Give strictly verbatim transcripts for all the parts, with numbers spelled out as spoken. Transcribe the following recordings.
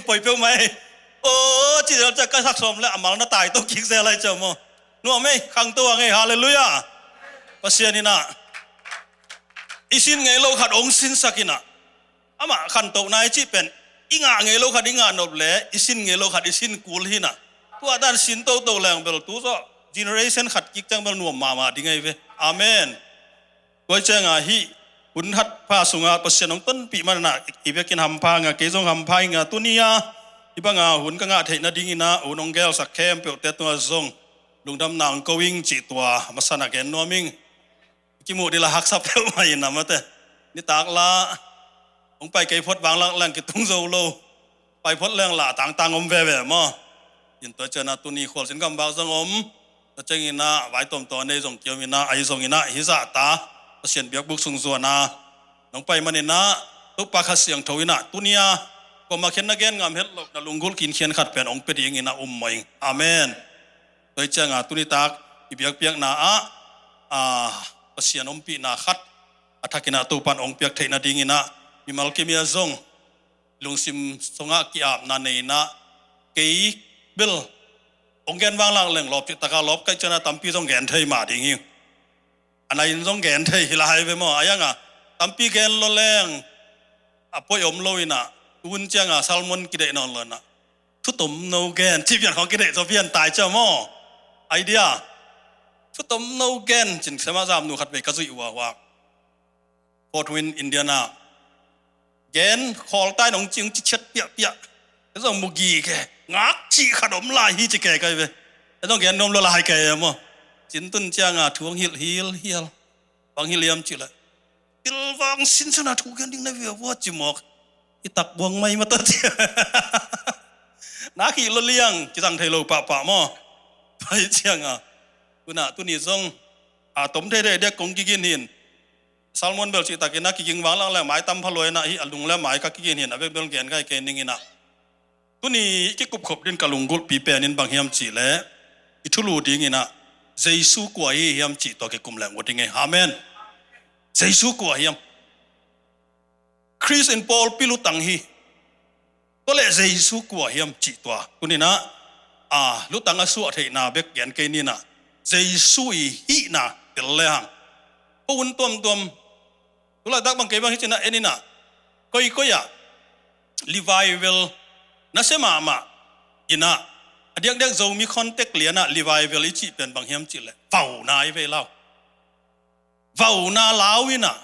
poi peuhmah ei. Aw, ci zel ciah ka sak sawm le a mal na tai to kik zel ai ciah maw. Nuam ei, khangto ang ei, halleluiah. Pasian in ah i sin ngei lo khat hong sinsak in ah, amah khantohna i cih pen i ngah ngei lo khat i ngah nop le i sin ngei lo khat i sin kul hi in ah, tua dan sin toto leng bel tu zawh generation khat kik ciang bel nuam mahmah ding ahi ve. Amen. Tua ciangah hih hun hat pha sungah Pasian hong tonpih man in ah i biakinn hampha ing a, kei zong hampha ing a, tuni a hih banga hun ka ngah theih nading in ah hun hong gelsak khempeuhte tungah zong lungdamna hong ko ing cih tua masa in ah gen nuam ing. Kimuh ding la haksa peuhmah in ah mate. Nitak la hong pai kei phot vanglak leng kitung zo lo. Pai phot leng la tangtang om veve maw. In tua ciangah tuni khualzin gamvak zong om. Tua ciangin ah vai tuamtuam a nei zong kiom in ah, ahi zongin ah hih zahta Pasian biakbuk sung zuan a nong pai man in ah Topa Kha Siangtho in ah tuni a kuamah khin na gen ngam het loh na lunggulh kinkhian khat pen hong pia dingin ah um mawh ing. Amen. Tua hi ciangah tuni tak i biakpiakna ah, ah, Pasian ompihna khat a thakin ah Topan hong piak theih nadingin ah mimal kim i a zong lungsim sungah ki-apna nei in ah, kei bel hong gen vanglak leng lawp cihtakah lawp kaih ciangah tampi zong gen thei mah ding hi. A nai in zong gen thei hi lai ve maw. A iangah tampi gen lo leng a poi om lo in ah, tu hun ciangah sermon kideih nawn lo in ah, thutom no gen ci pian khawng kideih zaw pian tai ciah maw. Idea, thutom no gen cin sema zamnu khat vei ka zuih huahua. Fort Wayne, Indiana. Gen khawl tai nong cing ci ciat piahpiah. Ka zong mu gi ke, ngak cih khat om lai hi ci ke kai ve. Ka zong gen nuam lo lai ke maw. Cin tun ciangah thu hong hilh hilhial. Bang hilh hiam cih leh, pilvang sinsan a thu gen ding na ve vua ci mawk. I tak buang mai mata ci. Nak hi lo liang, kizang thei lo pahpah maw. Pai ciangah, tuna tuni zong a tom thei thei dek kong kigin hin. Sermon bel cihtakin a kiging vanglak le mai tam pha luai in ah hih a lung le mai ka kigin hin a bek bel gen kai kei ning in ah. Tuni i kikupkhop din ka lunggulhpi pen in bang hiam cih leh i thulu dingin ah Jesu kua hi hiam cih tua kikum leng uh ding ei. Amen. Jesu kua hiam? Khrist in pawlpi lutang hi. Tua leh Jesu kua hiam cih tua tuni in ah, a, lutang a suah theihna bek gen kei ni in ah, Jesu i hihna tel le hang. Ko hun tuamtuam tu laitak bang kei bang hi cin ah en in ah, koikoi ah revival nasia mahmah in ah, a diakdiak Zomi context lian ah revival i cih pen bang hiam cih leh vauna i vei lau. Vauna lau in ah,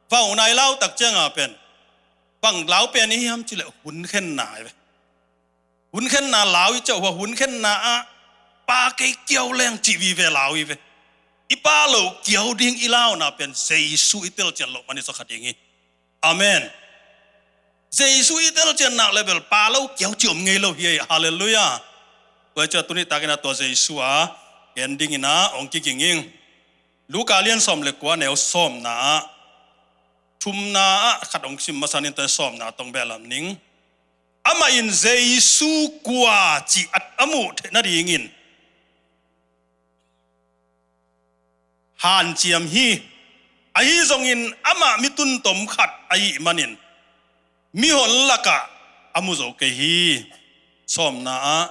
vauna i lau tak ciangah pen bang lau pen i hiam cih leh hunkhenna i ve. Hunkhenna lau i ciah hua, hunkhenna ah pa kei kiau leng cih vive lau i ve. I pa lo kiau ding i launa pen Jesu i telcian loh man i sawkha ding hi. Amen. Jesu i telcian nak le bel pa lo kiau ci om ngei lo hi ei. Halleluiah. Tua i ciah tuni takin ah tua Jesu a gen dingin ah hong kiging ing. Luka lian sawm le kua neu sawmna ah, thumna ah khat hong sim masa ning, tua sawmna tong behlap ning. Amah in Jesu kua cih a muh theih nadingin hanciam hi. Ahi zongin amah mi tuntom khat ahih manin mihon lakah a mu zo kei hi. Sawmna ah,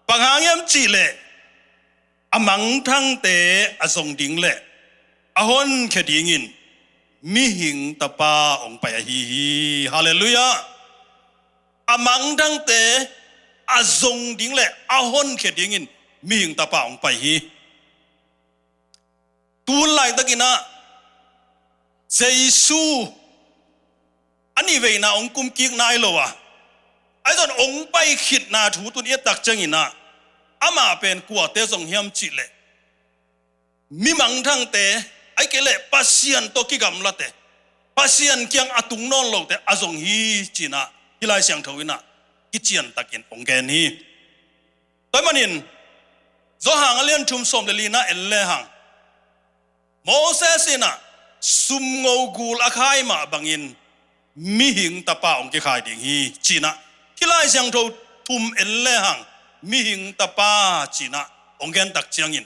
bang hang hiam cih leh a mangthangte a zong ding le a honkhia dingin mihing tapa hong pai ahi hi. Halleluiah. A mangthangte a zong ding le a honkhia dingin mihing tapa hong pai hi. Tu hun laitakin ah Jesu a nih veina hong kumkik nai lo a, ahi zong hong pai khitna thu tun i et tak ciangin ah, amah pen kuate zong hiam cih leh mi mangthangte, ahih kei leh Pasian tawh kigamlate, Pasian kiang a tung nawn lote a zong hi ci-in ah hih Lai Siangtho in ah kiciantakin hong gen hi. Tua ahih manin Johan a lian thum sawm le lina en le hang, Moses in ah sumngo gul a khai mah bangin mihing tapa hong kikhai ding hi ci-in ah, hih Lai Siangtho thum en le hang mihing tapa ci-in ah hong gen tak ciangin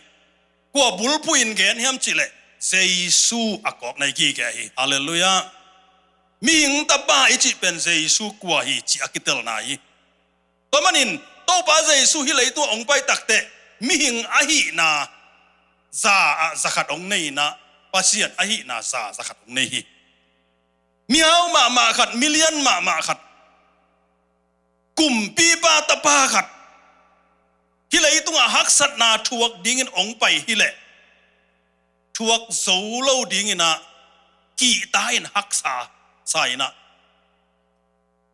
kua bulphuh in gen hiam cih leh Jesu a kawk na hi kik hi. Halleluiah. Mihing tapa i cih pen Jesu kua hi cih a kitelna hi. Tua manin Topa Jesu hih leitungah hong pai takteh mihing ahihna za ah zakhat hong nei inah, Pasian ahihna za zakhat hong nei hi. Mihau mahmah khat, milian mahmah khat, kumpipa tapa khat, hih leitungah haksatna thuak dingin hong pai hileh thuak zo lo dinginah kihta in haksa sa inah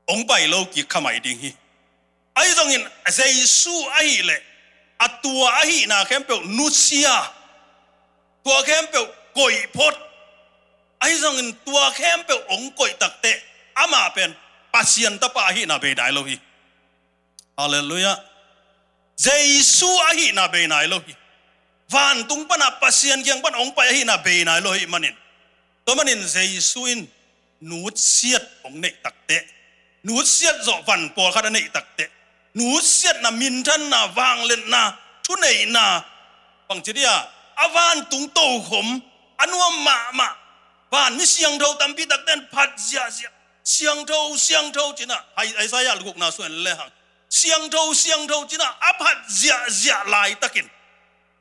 hong pai lo kik kha mai ding hi. Ahi zongin Jesu ahileh a tua ahihna khempeuh nusia, tua khempeuh koih phot. Ahi zongin tua khempeuh hong koih takteh amah pen Pasian tapa ahihna bei nai lo hi. Halleluiah. Jesu ahihna bei nai lo hi. Vantung panah Pasian kiang pan hong pai ahihna bei nai lo hi manin, tua manin Jesu in nutsiat hong neih takteh, nutsiat zawh van pawlkhat a neih takteh, nutsiatna, minthanna, vangliatna, thuneihna, bangci dia, a vantung tokhom a nuam mahmah, van mi siangtho tampi takte in phat ziahziah, siangtho, siangtho cinah, Isaiah lukna sua en lehang, siangtho, siangtho cinah a phat ziahziah laitakin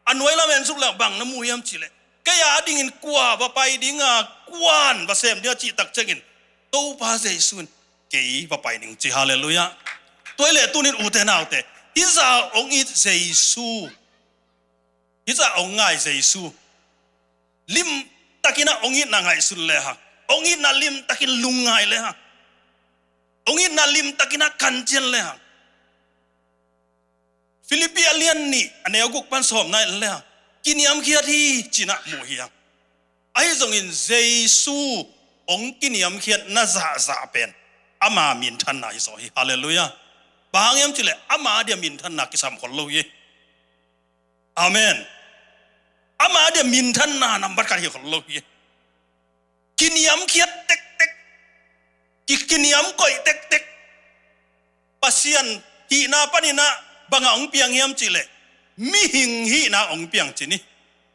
a nuai lam en suk leh bang na mu hiam cihleh, kei a dingin kua va pai dinga, kuan va sem dinga cih tak ciangin Topa Jesu in kei va pai ning ci. Halleluiah. Tua hileh tunin ute naute, hih za hong it Jesu, hih za hong ngai Jesu, limtakinah hong itna ngaihsun lehang, hong itna limtakin lungngai lehang, hong itna limtakinah kancian lehang, Philippi a lian nih a neu guk pan sawmna en lehang, kiniamkhiat hi cinah mu hiang. Ahi zongin Jesu hong kiniamkhiatna zahzah pen ama minthanna hi zaw hi. Halleluiah. Bang hang hiam cihleh ama dia minthanna kisam khol lo hi. Amen. Ama dia minthanna nambat khat hi khol lo hi. Kiniamkhiat tektek, ki, kiniam koih tektek. Pasian hihna paninah bangah hong piang hiam cihleh, mihing hihna hong piang ci ni.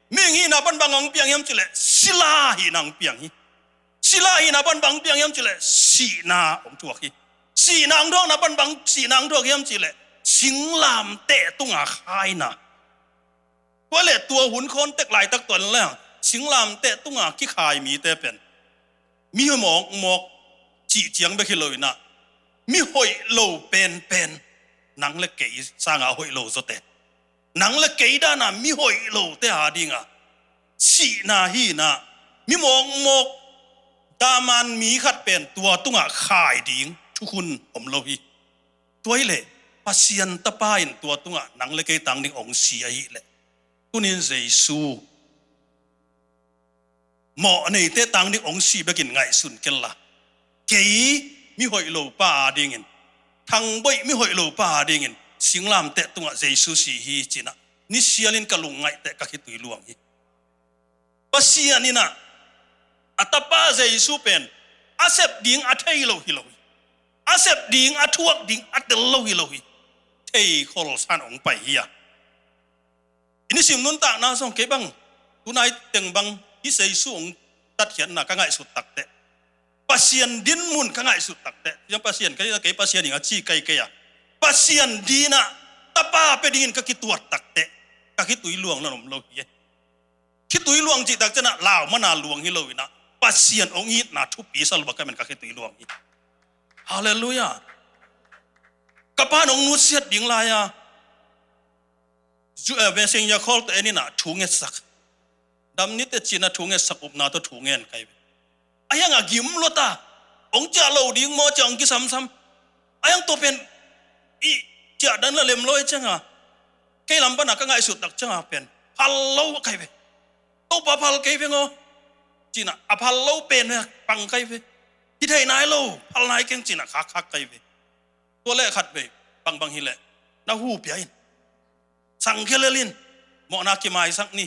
Mihing hihna pan bangah hong piang hiam cihleh, sila hihna hong piang hi. Sila hihna pan bang hong piang hiam cihleh, sihna hong thuak hi. Sihna hong thuakna pan bang sihna hong thuak hiam cihleh, singlamteh tunga khaina. Tua leh tua hun khawntek laitak tua leh singlamteh tunga kikhai mite pen mi mawkmawk cih ciang bek hi lo inah, mi hoih lo penpen, nang le kei sanga hoih lo zawte, nang le kei dana mi hoih lote a dinga sihna hi inah, mi mawkmawk, daman mi khat pen tua tungah khai ding thukhun om lo hi. Tua hileh Pasian tapa in tua tungah nang le kei tang ding hong si ahileh, tunin Jesu mawh neite tang ding hong si bekin ngaihsun kenla, kei mi hoih lo pa a dingin, thangboih mi hoih lo pa a dingin singlamteh tungah Jesu si hi cinah nisialin ka lungngaih teh ka khitui luang hi. Pasian inah a tapa Jesu pen a sep ding a thei lo hi lo hi. A sep ding, a thuak ding a tel lo hi lo hi. Thei kholsan hong pai hi a. I nisim nuntakna zong kei bang tunai teng bang hih Jesu hong tatkhiatna ka ngaihsut takteh, Pasian din mun ka ngaihsut takteh, ciang Pasian ka dinah kei Pasian ing a ci kai kei a, Pasian dinah tapa pia dingin ka kituat takteh ka khitui luang lo om lo hi. Khitui luang cih tak cianah lau mana luang hi lo inah, Pasian hong itna thupi sa lua ka men ka khitui luang hi. Halleluiah. Ka pan hong nutsiat ding lai-a, Ju-, eh, Messenger call tawh en inah thu ngetsak. Dam nite cinah thu ngetsak, upna tawh thu ngen kai ve. A hiang a gim luata, hong ciah lo ding maw ciah hong kisamsam. A hiang tua pen i ciah dan la lem lo e cianga, kei lam pana ka ngaihsut tak cianga pen phal lo kai ve. Topa phal kei ve ngaw cinah a phal lo pen ve pang kai ve. Hi thei nai lo, phal nai keng cinah khakkhak kai ve. Tua leh khat vei, bangbang hileh na hu pia in, sangkhia lel in, mawhna kimaisak ni.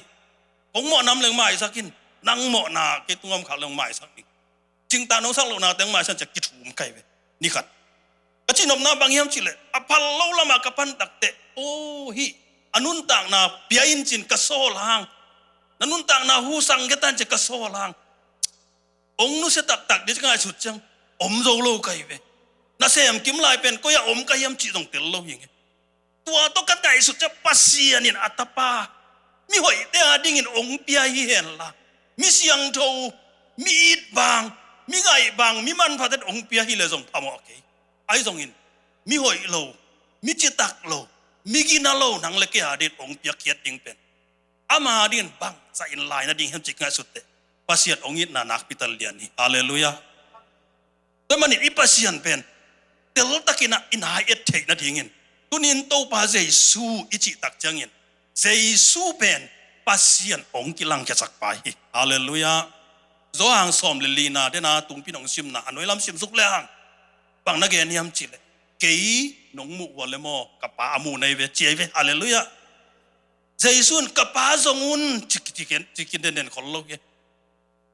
Kong mawh nam leng maisak in, nang mawhna kei tungah om khak leng maisak ni. Cingtang nong sak lohna teng maisak ciah kithum kai ve. Ni khat ka cihnopna bang hiam cihleh, a phal lo lamah ka pan takteh, aw hih a nuntakna pia in cin ka sawl hang, na nuntakna hu sangkhia tan ciah ka sawl hang. Hong nusia taktak dih ka ngaihsut ciang, Om zo lo ka hi ve. Nasem kim lai pen koi-ah om ka hiam cih zong tel lo hi ing e. Tua tawh ka ngaihsut ciang Pasian in a tapa mihoihte adingin ong pia hi henla, mi siangtho, mi it bang, mi ngaih bang, mi manphate'n ong pia hi leh zong phamawh kei. Ahi zongin mi hoih lo, mi citak lo, mi gina lo nang le kei adingin ong piakkhiat ding pen ama adingin bangzah in lai nading hiam cih ngaihsut teh Pasian ong itna nakpi tak lian hi. Halleluiah. Tua manin i Pasian pen teltakin ah i na i et theih nadingin tuni-in Topa Jesu i cih tak ciangin Jesu pen Pasian ong kilangkhiasak pa hi. Halleluiah. Johan sawm le lina dena tungpi-in ong simna a nuai lam simsuk le hang bang na gen hiam cih leh, kei nong muh uh a le maw, ka Pa a muh na hi ve ci hi ve. Halleluiah. Jesu in ka Pa zong un ci, ci, ci, ci denden khol lo hi.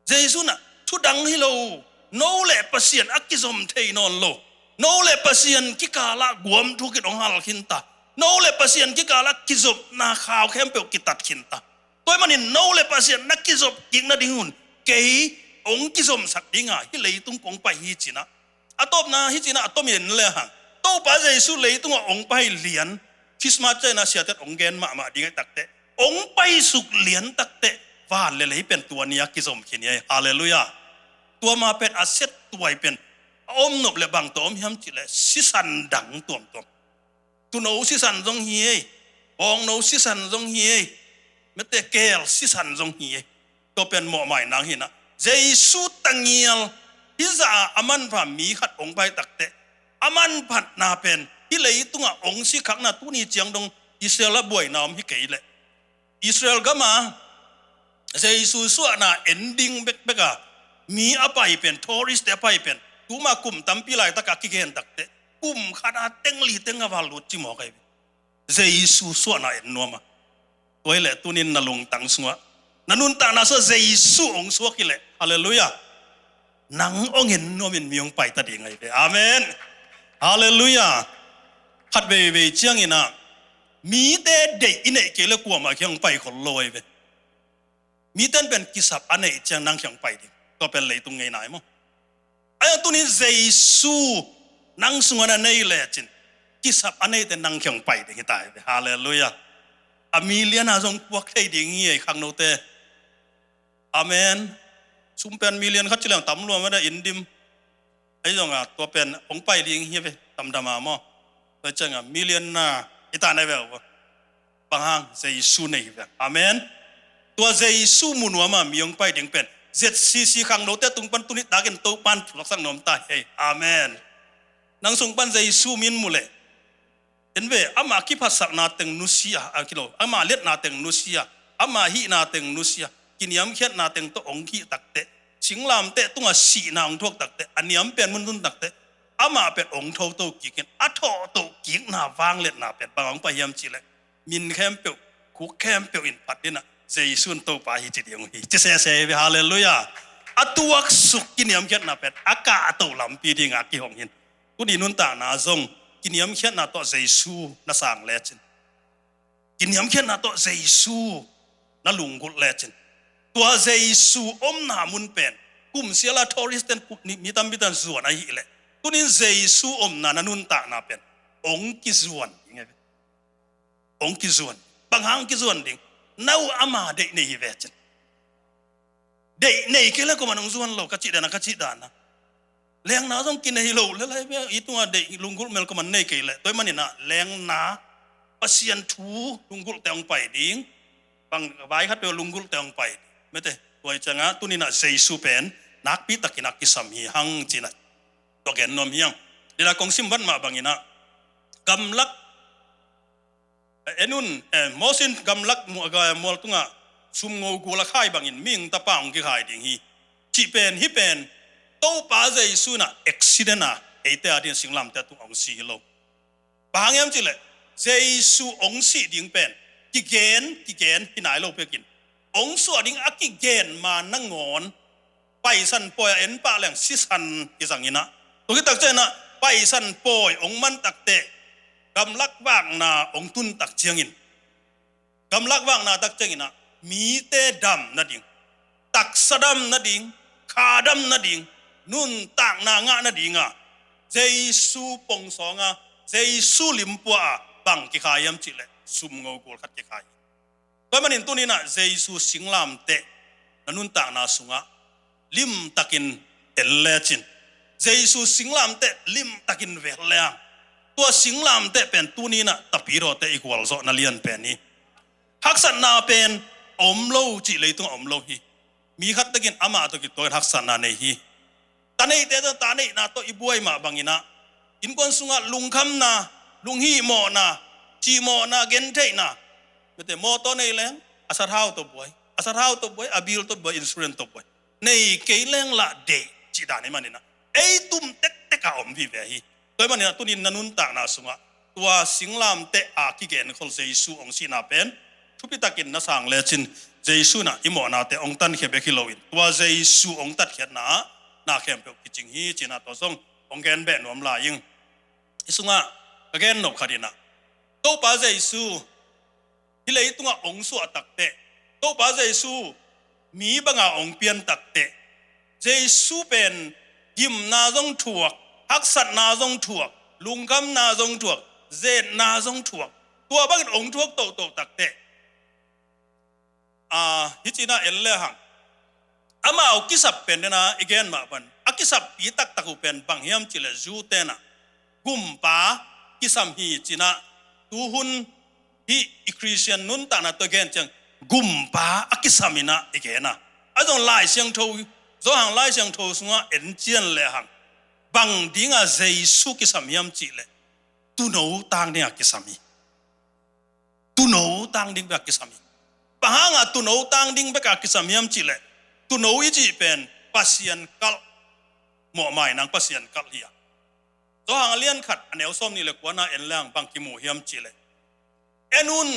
Jesu in ah thu dang hi lo, no le Pasian a kizom thei nawn lo, no le Pasian kikalah guam thukin ong hal khin ta, no le Pasian kikalah kizopna khau khempeuh kitat khin ta. Tua ahih manin no le Pasian na kizop kik nading un kei ong kizomsak ding a hih leitung kong pai hi ci-in ah, a tawpna hi ci-in ah a tomin en le hang Topa Jesu leitungah ong pai lian, Christmas ciangin ah siate'n ong gen mahmah ding ahih tak teh, ong paisuk lian tak teh van le lei pen tua ni-a kizom khin hi. Halleluiah. Tua ma pen a settuai pen a om nop leh bang tawh om hiam cih leh sisan dang tuamtuam. Tuuno sisan zong hi ei, bawngno sisan zong hi ei, mete keel sisan zong hi ei. Tua pen mawhmaina hi-in ah Jesu tangial hih zah a manpha mi khat ong pai tak teh, a manphatna pen hih leitungah ong sikhakna tuni ciang dong Israel ah buaina om hi kei leh, Israel gam a Jesu suahna en ding bekbek a mi a pai pen, tourist-te a pai pen, tuma kum tampi laitak a kigen tak teh kum khat a teng li teng a val lut ci mawk ahi ve. Jesu suahna en nuam a. Tua hi leh tuni-in na lungtang sungah, na nuntakna sungah Jesu ong suak hi leh, halleluiah, nang ong en nuamin mi ong pai ta ding ahi ve. Amen. Halleluiah. Khat veivei ciangin ah mite deih i neih kei leh kuamah kiang ong pai khol lo ahi ve. Mite'n pen kisap a neih ciang nang kiang pai ding. Tua pen leitung ngeina hi maw. Ahi zong tuni-in Jesu nang sungah na nei lecin kisap a neite nang kiang pai ding hi ta hi ve. Halleluiah. A million a zong puak thei ding hi ei khangnote. Amen. Sum pen million khat ci leng tam lua mah a, inn dim. Ahi zongin tua pen ong pai ding hi ve, tamdam a maw. Tua ciangin million na hi ta na hi ve uh. Bang hang? Jesu nei hi ve. Amen. Tua Jesu mu nuam a mi ong pai ding pen Z C C khangnote tung pan tuni takin Topa'n pulaksak nuam ta hi ei. Amen. Nang sung pan Jesu min mu leh, en ve, ama kiphatsakna teng nusia, a kilo, ama liatna teng nusia, ama hihna teng nusia, kiniamkhiatna teng tawh ong hih tak teh, singlamteh tungah sihna ong thuak tak teh, a niam pen mun tun tak teh, amah pen ong thoto kik in, a thoto kikna vangliatna pen bang ong pai hiam cih leh, min khempeuh, khuk khempeuh in phat dingin ah Jesu in Topa hi ci ding uh hi ci sese hi ve. Halleluiah. A tuaksuk kiniamkhiatna pen a kahto lampi dingah a kihong hi. Tuni nuntakna zong kiniamkhiatna tawh Jesu na sang lecin, kiniamkhiatna tawh Jesu na lunggulh lecin, tua Jesu omna mun pen kumsial a tourist-te'n, mi tampi takin zuan ahih leh, tuni-in Jesu omna na nuntakna pen ong kizuan ding hi ve. Ong kizuan. Bang hang kizuan ding? Na uh ama deih nei hi ve cin. Deih nei kei leh kuaman ong zuan lo, ka cih dan a, ka cih dan a. Lengna zong kinei lo le lai ve, i tungah deih lunggulh mel kuaman nei kei leh. Tua ahih manin ah lengna, Pasian thu lunggulhte ong pai ding. Bang vai khat peuh lunggulhte ong pai ding. Mete, tua hi ciangin ah tuni-in ah Jesu pen nakpi takin a kisam hi hang ci-in ah tua gen nuam hi hang. Dena kong sim vat mah bangin ah gamlak Eh, en un, eh, Moses in gamlak mu-, ga-, mual tungah sumngo gul a khai bangin mihing tapa hong kikhai ding hi. Cih pen, hih pen, Topa Jesu in ah accident a, eite adingin singlamteh tungah hong si hi lo. Bang hang hiam cih leh, Jesu hong sih ding pen, kigen, kigen, hi nai lo pekin. Hong suah ding a kigen ma nangawn, Paisan pawi a en pah leng sisan kizang in ah. Tua khit tak ciangin ah Paisan pawi hong man tak teh gamlak vakna hong tun tak ciangin, gamlak vakna tak ciangin ah mite dam nading, taksa dam nading, kha dam nading, nuntakna ngah nadinga Jesu pongsawnga, Jesu limpua a bang kikhai hiam cihleh sumngo gul khat kikhai hi. Tua manin tuninah Jesu singlamteh na nuntakna sungah limtakin en lecin, Jesu singlamteh limtakin vel leng, tua singlamteh pen tuninah tapidawte i gualzawhna lian pen hi. Haksatna pen a om lo cih leitung a om lo hi. Mi khat takin amah tawh kituakin haksatna nei hi. Ta neite tawh ta neihna tawh i buai mah banginah innkuan sungah lungkhamna, lunghihmawhna, cihmawhna, gentheihna, mete mawtaw nei leng a sathau tawh buai, a sathau tawh buai, a bil tawh buai, insurance tawh buai, nei kei leng lah deih cih dan i maninah ei tum tektek a om vive hi. Tua i maninah tunin na nuntakna sungah tua singlamteh a kigenkhol Jesu hong sihna pen thupitakin na sang lecin, Jesu inah i mawhnate hong tankhia bek hi loin tua Jesu hong tatkhiatna ah na khempeuh kicing hi cinah tua zong hong gen beh nuam lai ing. Hi sungah ka gen nop khat inah Topa Jesu hih leitungah hong suah takteh, Topa Jesu mi banga hong pian takteh, Jesu pen gimna zong thuak, haksatna zong thuak, lungkhamna zong thuak, zetna zong thuak, tua bangin hong thuak tohtoh takteh, a, hih cinah en lehang amau kisap pen dena i gen mah ban a kisappi taktak uh pen bang hiam cihleh Jew tenah gumpa kisam hi cinah, tuhun hih i Khristian nuntakna tawh gen ciang gumpa a kisam inah i gen a. A zong Lai Siangtho, Johan Lai Siangtho sungah en cian lehang bang dinga Jesu kisam hiam cihleh tuuno tang dinga kisam hi. Tuuno tang ding bek a kisam hi. Bang hanga tuuno tang ding bek a kisam hiam cihleh tuuno i cih pen Pasian kalh, mawhmai nang Pasian kalh hi a. Johan a lian khat a neu sawm nih le kuana en leng bang kimu hiam cihleh, en un,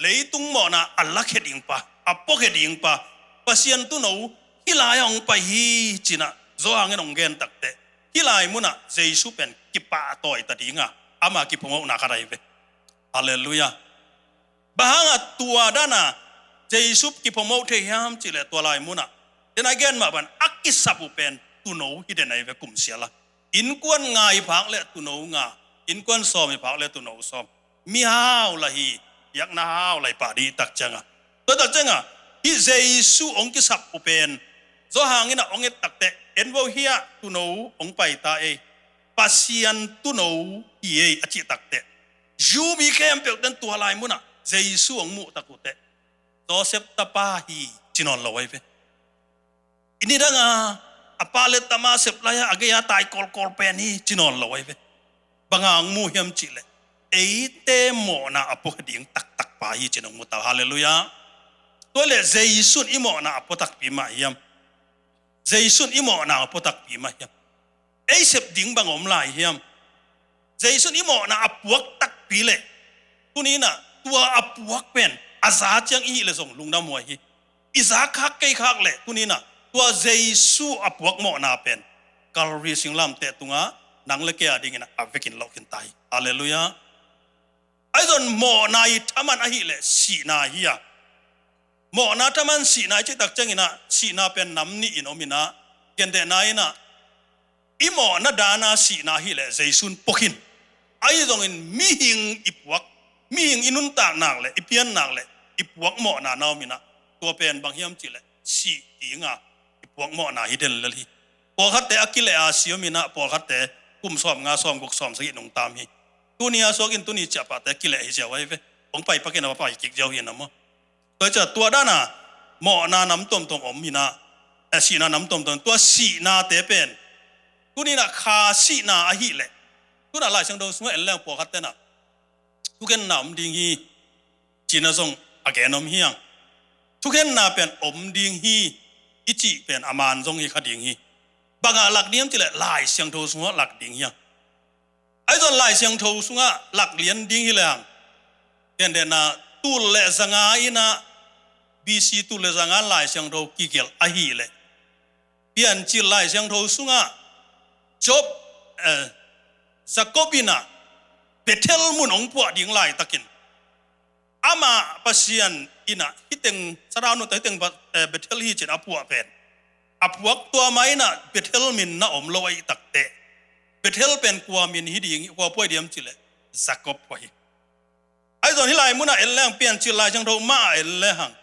leitung mawhna a lakhia ding pa, a puakhia ding pa Pasian tuuno hih lai-ah hong pai hi cinah Johan in hong gen takteh, hih lai munah Jesu pen kipahtawi ta dinga ama kiphomohna khat ahi ve. Halleluiah. Bang hanga tua dana Jesu kiphomoh thei hiam cihleh tua lai munah dena i gen mah ban a kisap uh pen tuuno hi den ahi ve kumsiala. Innkuan nga i phak le tuuno nga, innkuan sawm i phak le tuuno sawm. Mihau lah hi, biakna hau lah hi pah dih tak cianga. Tua tak cianga hih Jesu hong kisap uh pen Johan inah hong et takteh, en vo hiah tuuno hong paita ei, Pasian tuuno hi ei a cih takteh, Jew mi khempeuh ten tua lai munah Jesu hong muh tak uh teh Joseph tapa hi ci nawn lo ahi ve. I nidanga a pa le tama sep lai-a a gei-a tai kawlkawl pen hi ci nawn lo ahi ve. Banga hong mu hiam cihleh eite mawhna a puakhia ding taktak pa hi ci-in hong mu ta. Halleluiah. Tua leh Jesu in i mawhna a pua takpi mah hiam? Jesu in i mawhna a pua takpi mah hiam? Ei sep ding bang om lai hiam? Jesu in i mawhna a puak takpi leh tuninah tua a puak pen a za ciang i hih leh zong lungdam huai hi. I za khak kei khak leh tuninah tua Jesu a puak mawhna pen Calvary singlamteh tungah nang le kei a dingin a vekin loh khin ta hi. Halleluiah. Ahi zong mawhna i thaman ahih leh sihna hi a. Mawhna thaman sihna i cih tak cianginah sihna pen nam nih in om inah, gentehna inah i mawhna dana sihna ahih leh Jesu in pua khin. Ahi zongin mihing i puak, mihing i nuntak nak leh i pian nak leh i puak mawhna na om inah, tua pen bang hiam cihleh sih dinga i puak mawhna hi den lel hi. Pawlkhatte a kileh a si om inah, pawlkhatte kum sawm nga, sawm guk, sawm sagih nungta om hi. Tuni a suakin tuni ciahpahte kileh hi ziau ahi ve. Hong pai pakin a va pai kik ziau hi na maw? Tua ciah tua dana mawhna nam tuamtuam om inah, eh, sihna nam tuamtuam, tua sihnate pen tuninah kha sihna ahih leh, tunah Lai Siangtho sungah en leng pawlkhatte nah thukhenna om ding hi cihna zong a gen om hi hang. Thukhenna pen om ding hi i cih pen a man zong hi kha ding hi. Bangah lak ding hiam cihleh Lai Siangtho sungah lak ding hi hang. Ahi zong Lai Siangtho sungah lak lian ding hi leng, gentehna tul le zanga inah, B C tul le zanga Lai Siangtho kigelh ahih leh, Piancil Lai Siangtho sungah Job, eh, Jacob inah Bethel mun hong puah ding laitakin, amah Pasian inah hih teng, sathau nungta hih teng, eh, Bethel hi ci-in a puah pen A phuak tua mah in ah Bethel min na om lo ahih takteh, Bethel pen kua min hi ding, kua phuah hi diam cih leh Jakob phuah hi. Ahi zong hih lai munah en leng, Piancil Lai Siangtho mah en lehang,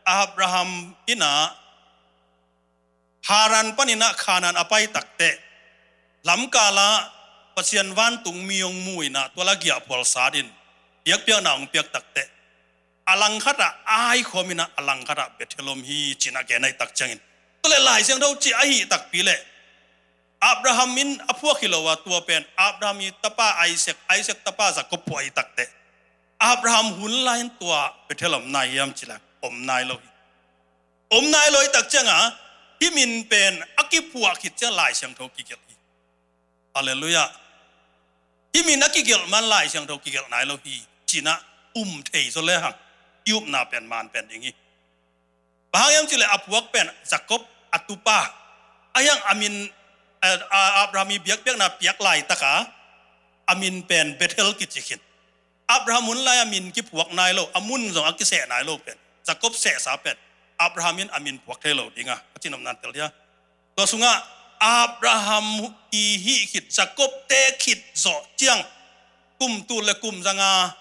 Abraham in ah Haran panin ah Kanaan a pai takteh, lamkal ah Pasian vantung mi hong mu in ah tua la giahphual sat in biakpiakna hong piak takteh, a langkhat ah Ai khawm in ah a langkhat ah Bethel om hi ci-in ah gen ahih tak ciangin, tua leh Lai Siangtho cih ahih takpi leh Abraham in a phuak hi lo a, tua pen Abraham i tapa Isaac, Isaac tapa Jakob phuah ahih takteh, Abraham hun lai-in tua Bethel om nai hiam cih leh om nai lo hi. Om nai lo ahih tak ciangah hih min pen a kiphuah khit ciang Lai Siangtho kigelh hi. Halleluiah. Hih min a kigelh man Lai Siangtho kigelh nai lo hi ci-in ah um thei zaw lehang, i upna pen man pen ding hi. Bang hang hiam cih leh a phuak pen Jakob a tupa, a hiang a min, eh, a Abraham i biakpiakna piak laitak a, a min pen Bethel kici khin. Abraham hun lai a min kiphuak nai lo, a mun zong a kiseh nai lo pen, Jakob sehsa pen Abraham in a min phuak thei lo ding a, ka cihnopna tel dia. Tua sungah Abraham i hih khit, Jakob te khit zawh ciang, kum tul le kum zanga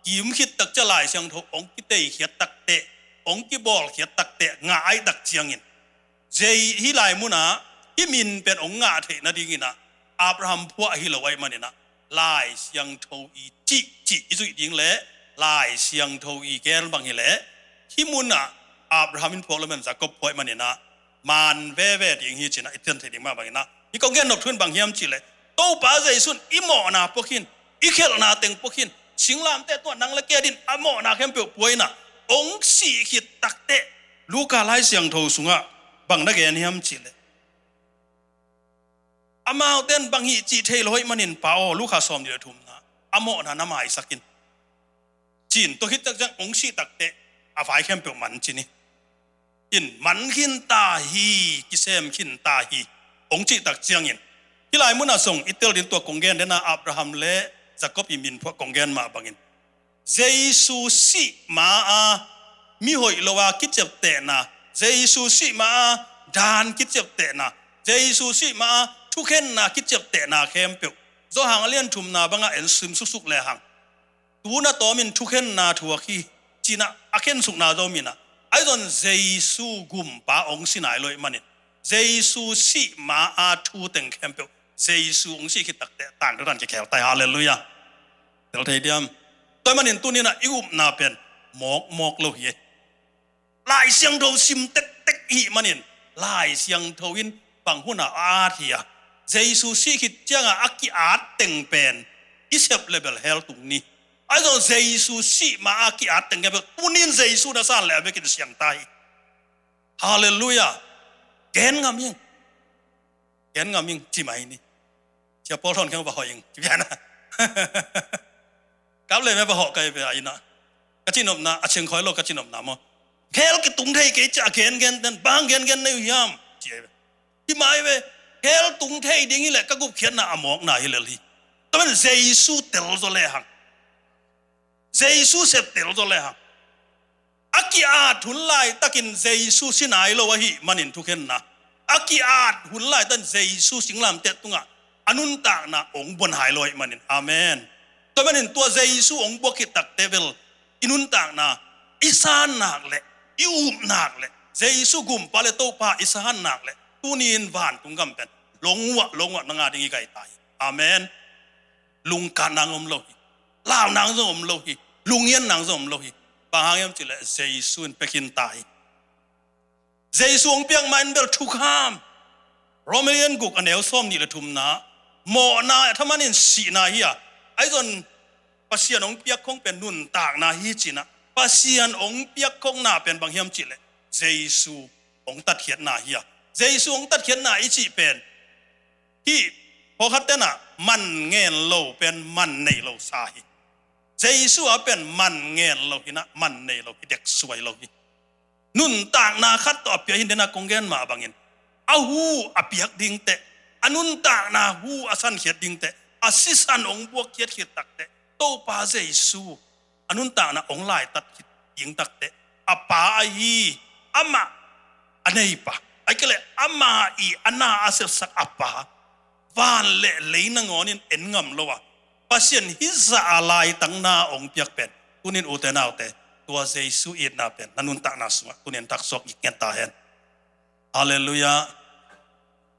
kim khit tak ciang Lai Siangtho hong kiteikhiat takteh, hong kibawlkhiat takteh ngah ahih tak ciangin, zei hih lai munah hih min pen hong ngah theih nadingin ah Abraham phuah hi lo ahih manin ah, Lai Siangtho i cih, cih i zuih ding leh Lai Siangtho i gen bang hi leh, hih munah Abraham in phuak lo man Jakob phuah ahih manin ah man veve ding hi ci-in ah i theih ding mah bangin ah, hih kong gen nop thu in bang hiam cih leh, Topa Jesu in i mawhna pua khin, i khelhna teng pua khin, singlamteh tungah nang le kei adingin a mawhna khempeuh pua in ah hong sih khit takteh, Luka Lai Siangtho sungah bang na gen hiam cih leh, amaute in bang hih cih thei lo ahih manin, Pa aw, Luka sawmnih le thumna, a mawhna na maisak in, ci-in, tua khit tak ciang hong sih takteh a vai khempeuh man ci-in, in man khin ta hi, kisem khin ta hi, hong cih tak ciangin, hih lai munah zong i tel ding, tua kong gen den a, Abraham le Jakob i min phuah kong gen mah bangin, Jesu sih ma-a mi hoih lo-a kiciaptehna, Jesu sih ma-a dan kiciaptehna, Jesu sih ma-a thukhenna kiciaptehna khempeuh, Johan a lian thumna bangah en sim suksuk lehang, tu na tawmin thukhenna thuak hi ci-in ah a khensukna zo min ah, ahi zong Jesu gumpa hong si nai lo ahih manin, Jesu sih ma-a thu teng khempeuh, Jesu hong sih khit takteh tangthu dan kikhel ta hi. Halleluiah. Tel thei diam? Tua ahih manin tuni-in ah i upna pen mawkmawk lo hi. Lai Siangtho sim tektek i hih manin, Lai Siangtho in bang hunah a at hi a, Jesu sih khit ciangah a ki-at teng pen i sep le bel hell tung ni. Ahi zong Jesu sih ma-a ki-at teng khempeuh tuni-in Jesu na san leh a bekin siang ta hi. Halleluiah. Gen ngam ing. Gen ngam ing, ci mai ni. Sia Paul Thawn Kheng va hawh ing, ci pian a. Kap le me va hawh kai ve a inn ah. Ka cihnopna, a chengkhawh lo ka cihnopna maw. Hell kitung thei kei ci-a gengen den, bang gengen nei uh hiam, ci ai ve. Hi mai ve, hell tung thei ding hi leh ka gupkhiatna a mawkna hi lel hi. Tua man Jesu tel zaw lehang, Jesu sep tel zaw lehang, a ki-at hun laitakin Jesu si nai lo ahih manin thukhenna, a ki-at hun laitakin Jesu singlamteh tungah a nuntakna hong buan hai lo ahih manin. Amen. Tua manin tua Jesu hong buak khit takteh bel i nuntakna, i san nak leh, i up nak leh, Jesu gumpa le Topa i san nak leh, tuni-in vantung gam pen longuah longuah na ngah ding i gai ta hi. Amen. Lungkatna om lo hi. Launa zong om lo hi. Lungngianna zong om lo hi. Bang hang hiam cih leh Jesu in pia khin ta hi. Jesu hong piak ma-in bel thukham. Rom a lian guk a neu sawmnih le thumna, mawhna a thaman in sihna hi a, ahi zong Pasian hong piak khong pen nuntakna hi ci-in ah, Pasian hong piak khongna pen bang hiam cih leh Jesu hong tatkhiatna hi a. Jesu hong tatkhiatna i cih pen hih pawlkhat ten ah man ngen lo pen man nei lo sa hi. Jesu a pen man ngen lo hi-in ah, man nei lo hi, deksuai lo hi. Nuntakna khat tawh a pia hi den a, kong gen mah bangin, a hu a piak dingteh, a nuntakna hu a sankhiat dingteh, a sisan hong buakkhiat khit takteh, Topa Jesu a nuntakna hong laitat khit ding takteh, a Pa ahi, amah a neipa, Ahih kei leh ama i a na a sepsak a pa, van le lei nangawnin en ngam lo a, Pasian hih zah a laitangna hong piak pen, tunin ute naute, tua Jesu itna pen na nuntakna sungah tunin taksuak gik ngen ta hen. Halleluiah.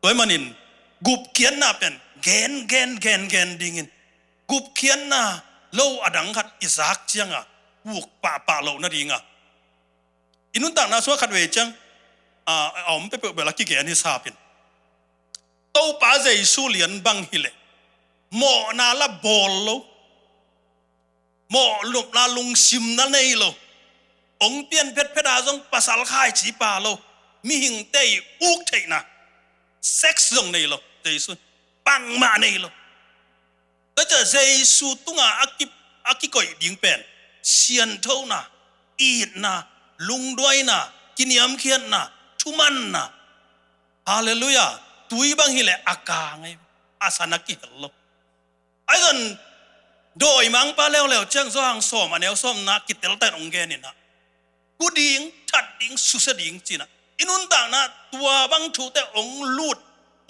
Tua ahih manin gupkhiatna pen gen gen gen gen dingin, gupkhiatna lo a dang khat i zak cianga puk pahpah loh nadinga, i nuntakna sungah khatvei ciang a, a om peuhpeuh bel a kigen hi sapin, Topa Jesu lian bang hileh mawhna la bawl lo, mawhnopna lungsimna nei lo, hong pian phetphet a zong pasal khaici pha lo, mihingte i uk theihna, sex zong nei lo, Jesu bangmah nei lo. Tua ciah Jesu tunga a ki, a kikoih ding pen sianthona, itna, lungduaina, kiniamkhiatna, thumanna. Halleluiah. Tui bang hileh a kang ei, a san a kihel lo. Ahi zong dawimangpa leuleu ciang Johan sawm a neu sawmna kiteltan hong geninah, gu ding, that ding, susia ding cinah, i nuntakna tua bang thute hong lut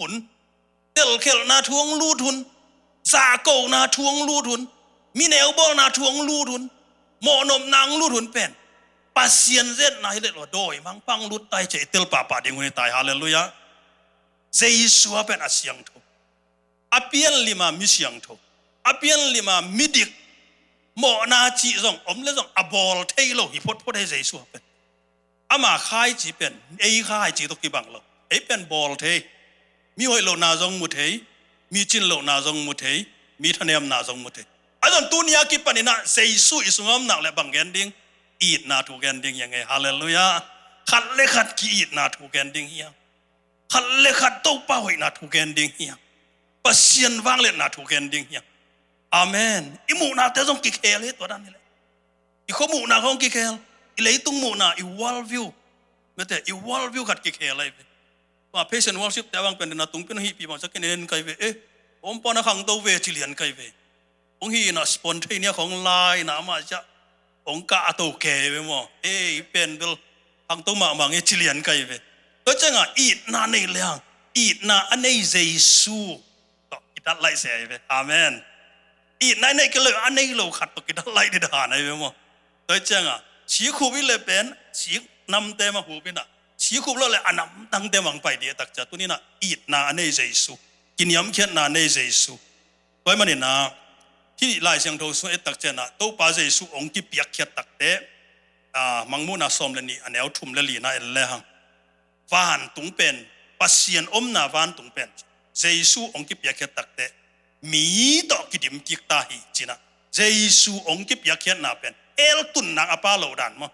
hun. Telkhelhna thu hong lut hun, zahkona thu hong lut hun, mineu bawlna thu hong lut hun, mawhnopna hong lut hun pen Pasian zetna hi leh lo, dawimangpa hong lut tai ciah i tel pahpah ding hun hi tai. Halleluiah. Jesu a pen a siangtho, a pianlima mi siangtho, a pianlima midik, mawhna cih zong om le zong a bawl thei lo hi photphot hi Jesu a pen. Ama khaici pen ei khaici tawh kibang lo. Ei pen bawl thei, mi hoih lohna zong mu thei, mi cin lohna zong mu thei, mi thanemna zong mu thei. A zong tuni a kipaninah Jesu i sungah om nak le bang gen ding? Itna thu gen ding hi hang ei. Halleluiah. Khat le khat ki-itna thu gen ding hi hang. Khat le khat Topa hoihna thu gen ding hi hang. Pasian vangliatna thu gen ding hi hang. Amen. I muhnate zong kikhel hi tua dan hi leh. I khua muhna khawng kikhel, i leitung muhna, i world view, mete, i world view khat kikhel ahi ve. Tua praise and worship te a bang pen dena tungpin hihpi bang sa kinen kai ve, eh, ompa na khangto ve ci lian kai ve. Hong hi na spontaneous khawng lai na ama cia hong kah a to ke ve maw. Eh, i pen bel khangto mahmah nge ci lian kai ve. Tua cianga itna nei liang, itna a nei Jesu tawh kidat laih se ahi ve. Amen. Itna i neih kei lo, a nei lo khat tawh kidat laih dih dan ahi ve maw. Tua cianga sikhup i le pen, sik namte mah hup inah, sikhup lo le a namtangte mah hong pai dih a takcia, tuninah itna a nei Jesu, kiniamkhiatna a nei Jesu. Tua ahih maninah hih Lai Siangtho sung et takcianah Topa Jesu hong kipiakkhiat takte, a, Mangmuhna sawm le nih a neu thum le lina en le hang. Vantung pen, Pasian omna vantung pen Jesu hong kipiakkhiat takte mi tawh kidim kik ta hi cinah, Jesu hong kipiakkhiatna pen eltunnak a pa lo dan maw.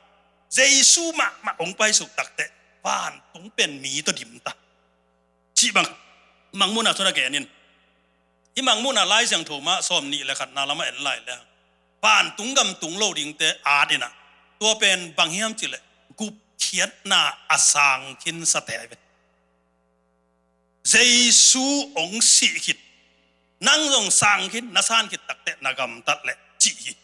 Jesu mahmah hong paisuk takte vantung pen mi tawh dim ta. Cih bang Mangmuhna sung a genin, hih Mangmuhna Lai Siangtho mah sawm nih le khatna lamah en lai le vantung gamtung lo dingte at inah, tua pen bang hiam cihleh gupkhiatna a sang khinsate ahi ve. Jesu hong sih khit, nang zong sang khin, na san khit takte na gamtat leh cih hi.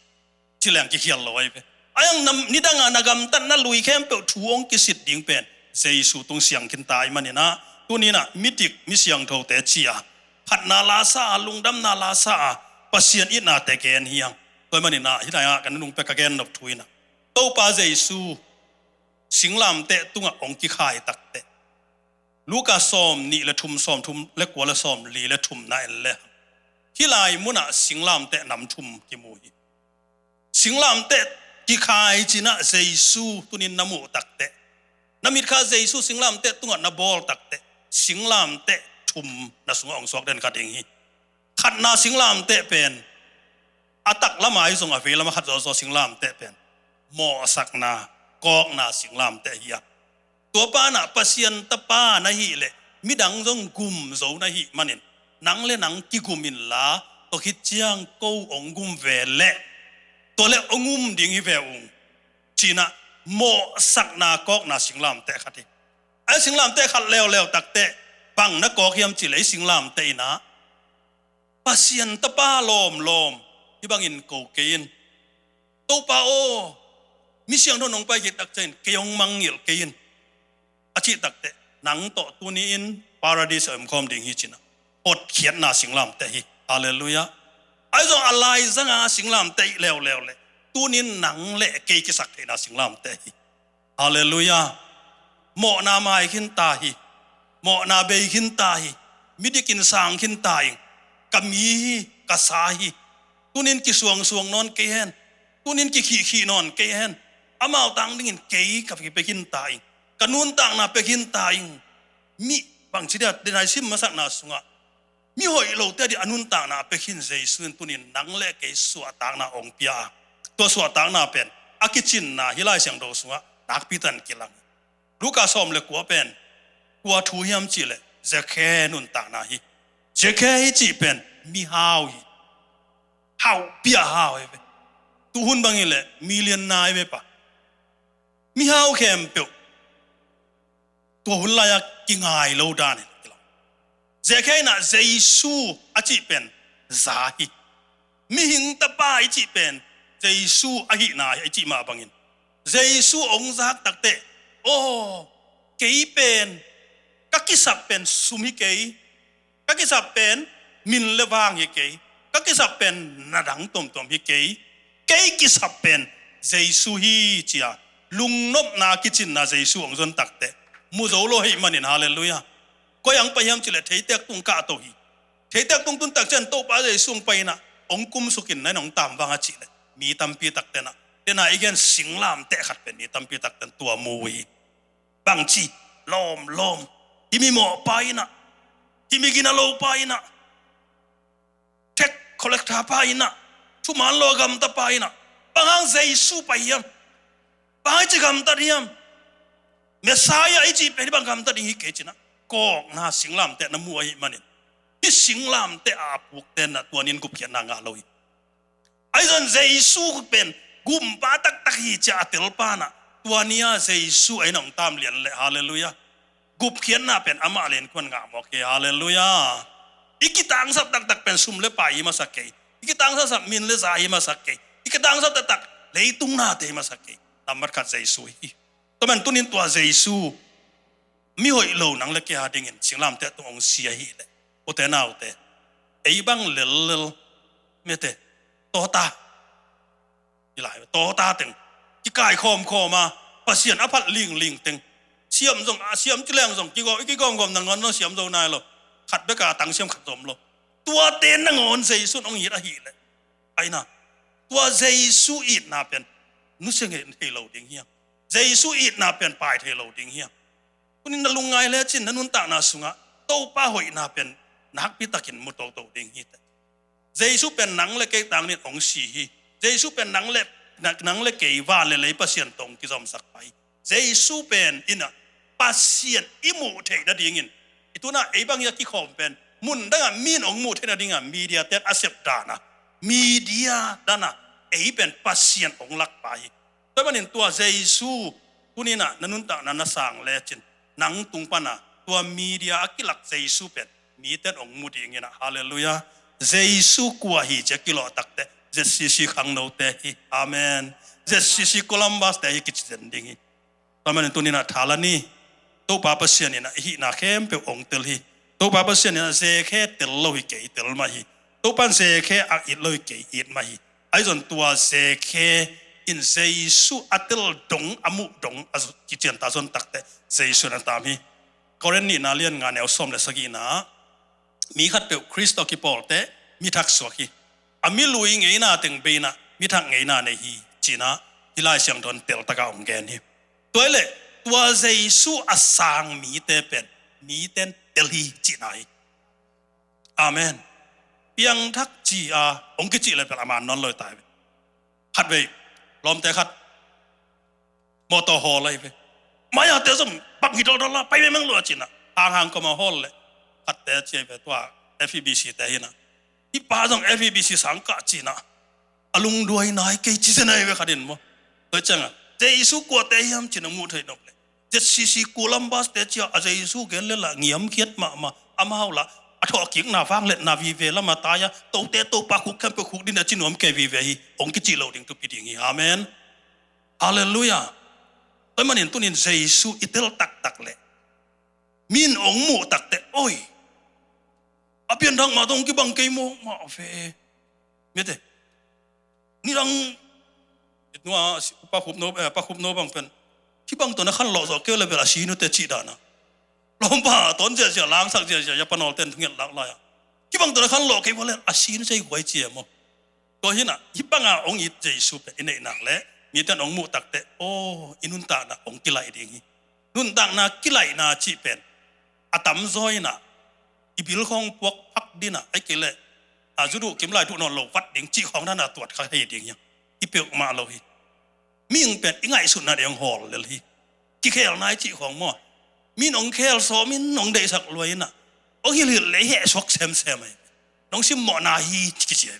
Ci leng kikhial lo ahi ve. A hiang nidanga na gamtatna lui khempeuh thu hong kisit ding pen Jesu tung siang khinta ahih maninah, tuninah midik mi siangthote ci-a phatna la sa a, lungdamna la sa a, Pasian itnate gen hi hang. Tua ahih maninah hih lai-ah kan nungpek ka gen nop thu inah, Topa Jesu singlamteh tungah hong kikhai takte, Luka sawm nih le thum, sawm thum le kua le sawm li le thumna en le hang, hih lai munah singlamteh nam thum kimu hi. Singlamteh kikhai cinah Jesu tunin na muh takte, na mitkha Jesu singlamteh tungah na bawl takte, singlamteh thum na sungah hong suak den kha ding hi. Khatna singlamteh pen a taklamah ahi zong a veilamah khat zawzaw singlamteh pen mawhsakna, kawkna singlamteh hi a. Tua panah Pasian tapa na hih leh midang zong gum zo na hih manin, nang le nang kigum inla, tua khit ciang ko hong gum ve leh, tua leh hong um ding hi ve ung, cinah mawhsakna kawkna singlamteh khat hi. A singlamteh khat leuleu takte bang na kawk hiam cihleh, singlamteh inah Pasian tapa lawmlawm hih bangin ko kei in. Topa aw, mi siangtho nong pai khit takciangin kei hong mangngilh kei in, a cih takte, nang tawh tuni-in paradis a omkhawm ding hi ci-in ah hotkhiatna singlamteh hi. Halleluiah. Ahi zong a laizang a singlamteh leuleu leh tuni-in nang le kei kisaktheihna singlamteh hi. Halleluiah. Mawhna mai khinta hi. Mawhna bei khinta hi. Midikin sang khinta ing. Ka mi hi, ka sa hi. Tuni-in kisuangsuang nawn kei hen. Tuni-in kikhihkhih nawn kei hen. Amau tang dingin kei ka pia khinta ing. Ka nuntakna pia khinta ing. Mi bangci dia, denai sim masakna sungah mi hoih lote a ding a nuntakna a pia khin Jesu in tuni-in nang le kei suahtakna hong pia a, tua suahtakna pen a kicinna hih Lai Siangtho sungah nakpi takin kilang. Luka sawm le kua pen kua thu hiam cih leh Zakhe nuntakna hi. Zakhe i cih pen mihau hi. Hauhpi a hau hi ve. Tuhun bang hi leh millionaire hi ve pa. Mihau khempeuh tua hun lai-a kingai lo dan hi. Zakhe in ah Jesu a cih pen za hi. Mihing tapa i cih pen Jesu ahihna hi, i cih mah bangin Jesu hong zak takteh, aw, kei pen ka kisap pen sum hi kei. Ka kisap pen min le vang hi kei. Ka kisap pen na dang tuamtuam hi kei. Kei kisap pen Jesu hi, ci-a lungnopna kicinna Jesu hong zon takteh mu zo lo ahih manin, halleluiah. Koi-ah hong pai hiam cih leh theitek tung kahto hi. Theitek tung tun tak ciang Topa Jesu hong pai in ah hong kumsuk in, na inn hong tam vang a cih leh mi tampi takte in ah, denai i gen singlamteh khat pen mi tampi takte in tua mu uh hi. Bangci, lawmlawm, hih mi mawhpa in ah, hih mi gina lopa in ah, tax collector pa in ah, thuman lo a gamtapa in ah, bang hang Jesu pai hiam? Bang hang i ci gamtat hiam? Messiah i cih pen hih bang gamtat ding hi kei, ci-in ah kawkna singlamteh na mu ahih manin, hih singlamteh a pukte in ah tua ni-in gupkhiatna ngah lo hi. Ahi zong Jesu pen gumpa taktak hi ci-a a telpa in ah tua ni-a Jesu a inn hong tam lian leh, halleluiah, gupkhiatna pen amah le innkuan ngah mawk hi, halleluiah. I kitangsap taktak pen sum le pai hi masa kei. I kitangsap min le za hi masa kei. I kitangsap taktak leitung nate hi masa kei. Nambat khat Jesu hi. Tua man tuni-in tua Jesu mi hoih lo nang le kei a dingin singlamteh tung hong si ahih leh, ute naute, ei bang lellel, mete, tawta, i lai tawta teng, kikai khawmkhawm a, Pasian a phat lingling teng, siam zong, a siam ci leng zong kigawm, i kigawmgawm nangawn zong siam zo nai lo. Khat bek a tang siam khat zong om lo. Tuate nangawn Jesu in hong it ahih leh, aina, tua Jesu itna pen nusia ngei thei lo ding hiam? Jesu itna pen pai thei lo ding hiam? Tuni-in na lungngai lecin na nuntakna sungah Topa hoihna pen nakpi takin mu toto ding hi teh. Jesu pen nang le kei tangin hong si hi. Jesu pen nang le, na-, nang le kei van le lei Pasian tawh hong kizomsakpa hi. Jesu pen in ah Pasian i muh theih nadingin, i tu-in ah ei bang hi a kikhawm pen mun dangah mi in hong muh theih nadingah media ten a sep dan a, media dan a ei pen Pasian hong lakpa hi. Tua manin tua Jesu tuni-in ah na nuntakna na sang lecin, nang tung pan a tua media a kilak Jesu pen mite in hong mu dingin ah, halleluiah. Jesu kua hi ci-a kilawh takteh Z C C khangnote hi. Amen. Z C C Columbus te hi kici zen ding hi. Tua manin tuni-in ah tha la ni. Topa Pasian in ah i hihna khempeuh hong tel hi. Topa Pasian in ah Zakhe tel lo hi kei, tel mah hi. Topa in Zakhe a it lo hi kei, it mah hi. Ahi zong tua Zakhe in Jesu a tel dong, a muh dong a kician ta zon takteh Jesu in a tam hi. Korin nihna lian nga neu sawm le sagihna ah, mi khatpeuh Khrist tawh kipawlte mi thak suak hi. A mi lui ngeina teng bei-in ah mi thak ngeina nei hi, ci-in ah hih Lai Siangtho in teltak a hong gen hi. Tua hi leh tua Jesu a sang mite pen mite in tel hi cihna hi. Amen. Piangthak ci-a hong kicih leh pen a man nawn lo hi ta hi ve. Khatvei lawmte khat mawtaw hawl ahi ve. Maya te zong bang hi dawldawla pai mengmeng lua ci-in ah hanghang kawm a hawl leh khatte ci ahi ve, tua F E B C te hi-in ah, hih pa zong F E B C sang kah ci-in ah a lungduai nai kei ci zen ahi ve khat in maw. Tua ciangah Jesu kuate hiam ci-in a muh theih nop leh Z C C Columbus te ci-a a Jesu gen leh lah ngiamkhiat mahmah, amau lah a thawhkikna vangliatna vive lam a tai-a, tote Topa khuk khempeuh khuk ding a ci nuam kei vive hi, hong kicih loh ding thupi ding hi. Amen. Halleluiah. Tua manin tuni-in Jesu i tel taktak leh Min ong muh takte, oi, a pianthak mah tawh ong kibang kei mawk mah ve. Mite, nidang, nua, pa Khup No, eh, pa Khup No bang pen, hih bang tawh na khanlawh zawh kei uh leh bel a si nute cih dan a. Lawmpa tawn ziahziah, langsak ziahziah, ya pa nawlten thunget lak lai a, hih bang tawh na khanlawh kei uh leh a si nute i guai ci e maw. Tua hi-in ah, hih banga ong it Jesu pen i neih nak leh, mite in ong muh takte, aw, i nuntakna ong kilaih ding hi. Nuntakna kilaihna cih pen a tamzaw in ah, i bil khawng puak phak ding ah, ahih kei leh a zu duh kim lai duh nawn lo vat ding cih khawng dan a tuat kha thei ding hi. I peuhmah lo hi. Mihing pen i ngaihsutna ding hawl lel hi. Kikhelna i cih khawng maw, min ong khel sawm in ong deihsak lua in ah, ong hilhhilh leh i hehsuak semsem hi. Nong simmawhna hi kici hi.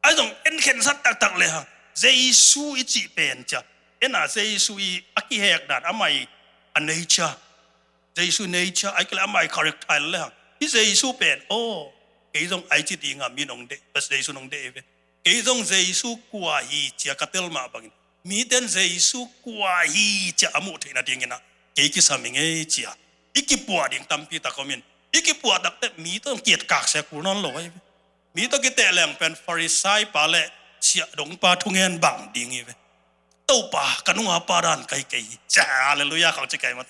Ahi zong en khensat taktak lehang, Jesu i cih pen cia, en a Jesu i a kihek dan, amah i a nature, Jesu nature, ahih kei leh amah i character lehang, hih Jesu pen, aw, kei zong ahi ci ding a, min ong deih, bas Jesu nong deih ve. Kei zong Jesu kua hi cia ka tel mah bangin, mite in Jesu kua hi cia a muh theihna dingin ah, kei kisam ing ei cia i kipuah ding tampi tak om in, i kipuah takte mi tawh kietkak se kul nawn lo ahi ve. Mi tawh kiteh leng pen Farisai pa leh siahdong pa thungen bang ding hi ve. Topa, ka nunga pa dan ka hi kei hi. Cia, halleluiah khawng ci kei mah.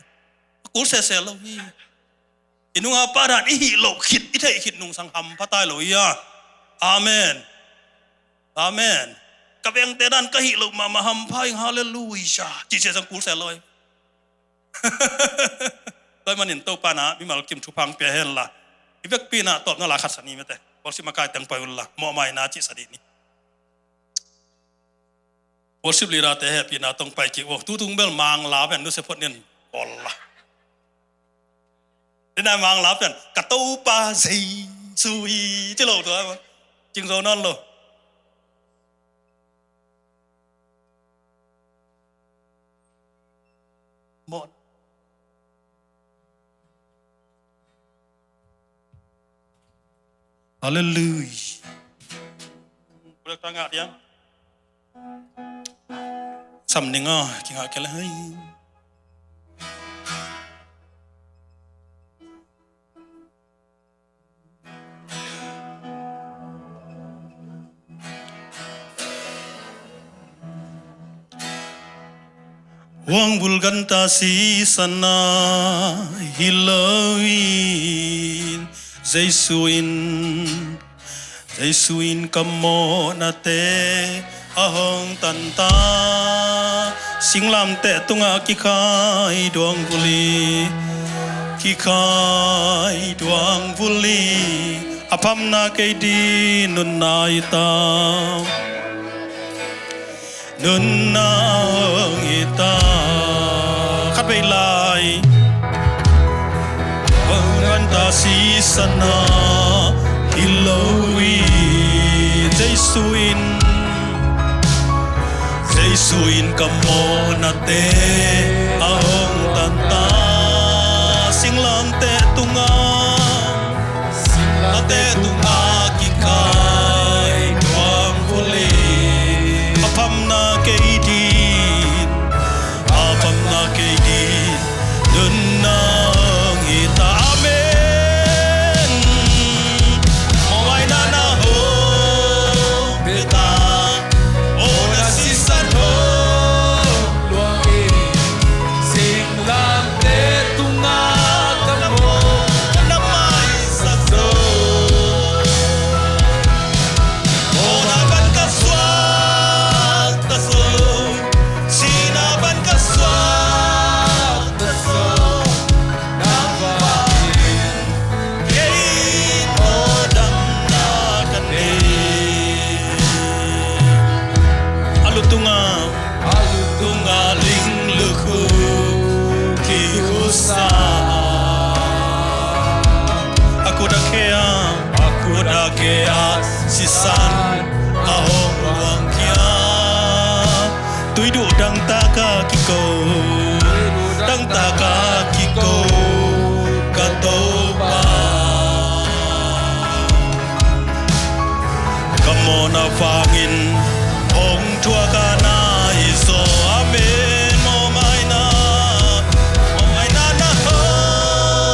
Kul sese lo hi. I nunga pa dan i hih loh khit, i theih khit nungsang hampha tai lo hi a. Amen. Amen. Ka vengte dan ka hih loh mahmah hampha ing, halleluiah. Ci sia zong kul se lo hi. Tua ahih manin Topa in ah mimal kim thupha ong pia hen la. I vekpi in ah tawpna la khat sa ni mite. Worship makai teng pai un la. Mawhmaina cih sa dih ni. Worship leader te hehpihna tawh ong pai kik uh. Tutung bel Mangla pen nusia phot ning kawl la. Dena Mangla pen ka Topa Jesu hi ci lo tua. Cing zo nawn lo. Mawh. Halleluiah. Bulek ta ngah diang. Sam ning a, kingah kei le hei. Huang bul ganta sisan na hi lo in, Jesu in, Jesu in ka mawhnate a hong tan ta. Singlamteh tungah kikhai duang vuli, kikhai duang vuli, a phamna kei ding nunna hi ta. Nunna hong hi ta. Khat vei lai. Hong ganta sisan na hi lo hi. Jesu in, Jesu in ka mawhnate a hong tan ta. Singlamteh tungah, singlamteh tungah kikhai duang vuli, a phamna kei ding, a phamna kei ding, nunna hong hi ta. Amen. Mawhmaina na hong pia ta. Aw na sisan hong luang in, singlamteh tungah ka mawhna maisak zo. Mawhna pan ka suak ta zo, sihna pan ka suak ta zo. Nangmah in kei in awldamna ka nei. A lu tungah, a lu tungah ling lukhu kikhusa. A kut a khe a, a kut a khe a sisan a hong luang khia. Tui duh dangtak a kiko, dangtak a kiko ka Topa. Ka mawhna vangin hong thuak a na hi zaw. Amen. Mawhmaina, mawhmaina na hong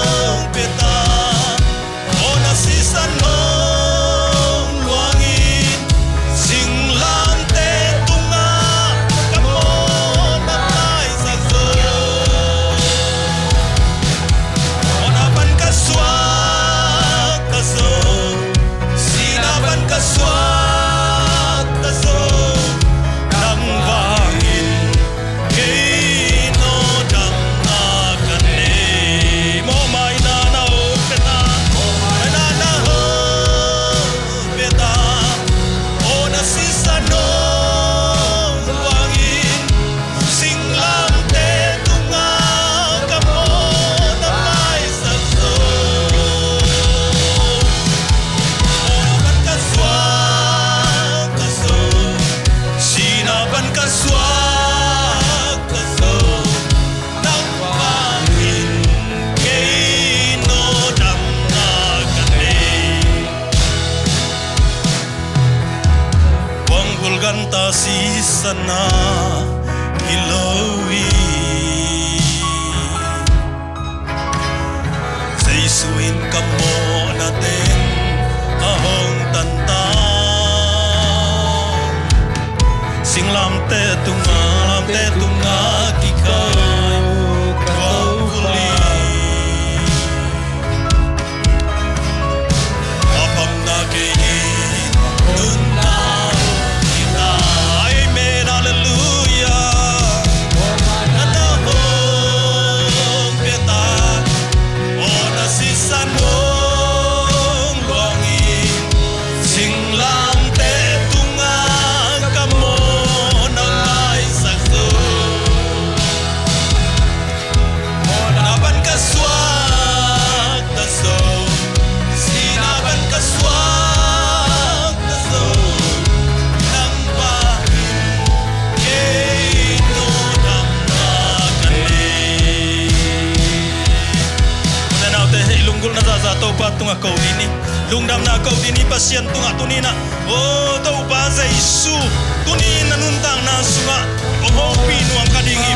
Sisan a hi lo hi. Jesu in ka mawhna teng a hong tantan. Singlamteh tungah, lamteh tungah kikhai ka Topa. A pamna kei hi, nunna hi ta. Amen, halleluiah. Na ta hong pia ta, aw na sisan hong luang hi. Singlamteh tungah ka mawhna maisak zo. Mawhna pan ka suakta zo, sihna pan ka suakta zo, nang bangin kei tawh damna ka nei. Ute naute, hih lunggulhna zahzah Topa tungah ko ding hi. Lungdamna ko ding hi Pasian tungah tuni-in ah. Aw Topa Jesu, tuni-in na nuntakna sungah hong hopih nuam ka ding hi.